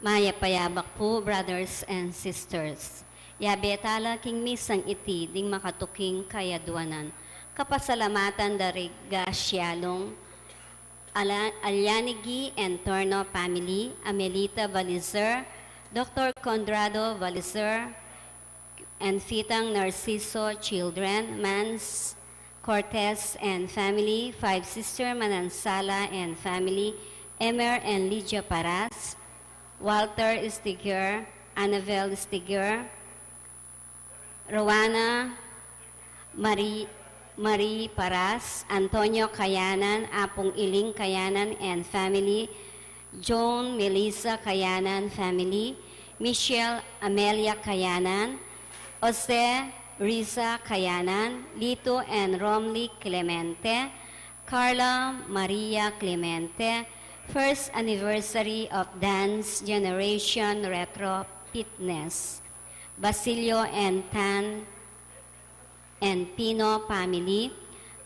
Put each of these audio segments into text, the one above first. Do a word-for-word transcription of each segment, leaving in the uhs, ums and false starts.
Mayap a yabak pu, brothers and sisters. Yabe tala king misang iti ding makatuking kayadwanan. Kapasalamatan da ri Gasialong Ala-, Alianigi and Torno family, Amelita Balizer, Doctor Conrado Balizer, and Fitang Narciso children, Mans Cortez and family, Five Sister Manansala and family, Emer and Lydia Paras, Walter Stiger, Annabel Stiger, Rowana Marie, Marie Paras, Antonio Kayanan, Apung Iling Kayanan and family, Joan Melissa Kayanan family, Michelle Amelia Kayanan, Jose Risa Kayanan, Lito and Romley Clemente, Carla Maria Clemente, first anniversary of Dance Generation Retro Fitness, Basilio and Tan and Pino family,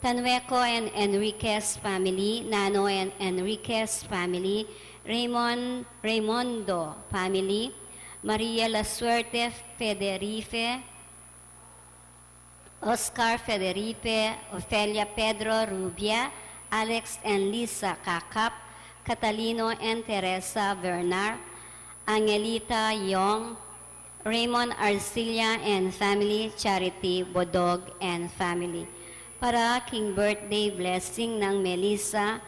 Tanueco and Enriquez family, Nano and Enriquez family, Raymond Raymondo family, Maria La Suerte Federife, Oscar Federife, Ofelia Pedro Rubia, Alex and Lisa Kakap, Catalino and Teresa Bernard, Angelita Yong, Raymond Arcilla and family, Charity Bodog and family. Para king birthday blessing nang Melissa,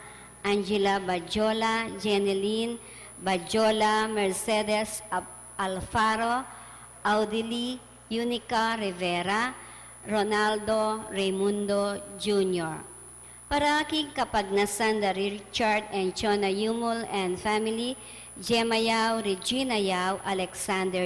Angela Bajola, Jeneline Bajola, Mercedes Ab-, Alfaro, Audili, Unica Rivera, Ronaldo Raimundo Junior Para king kapagnasan da Richard and Chona Yumul and family, Gemma Yao, Regina Yao, Alexander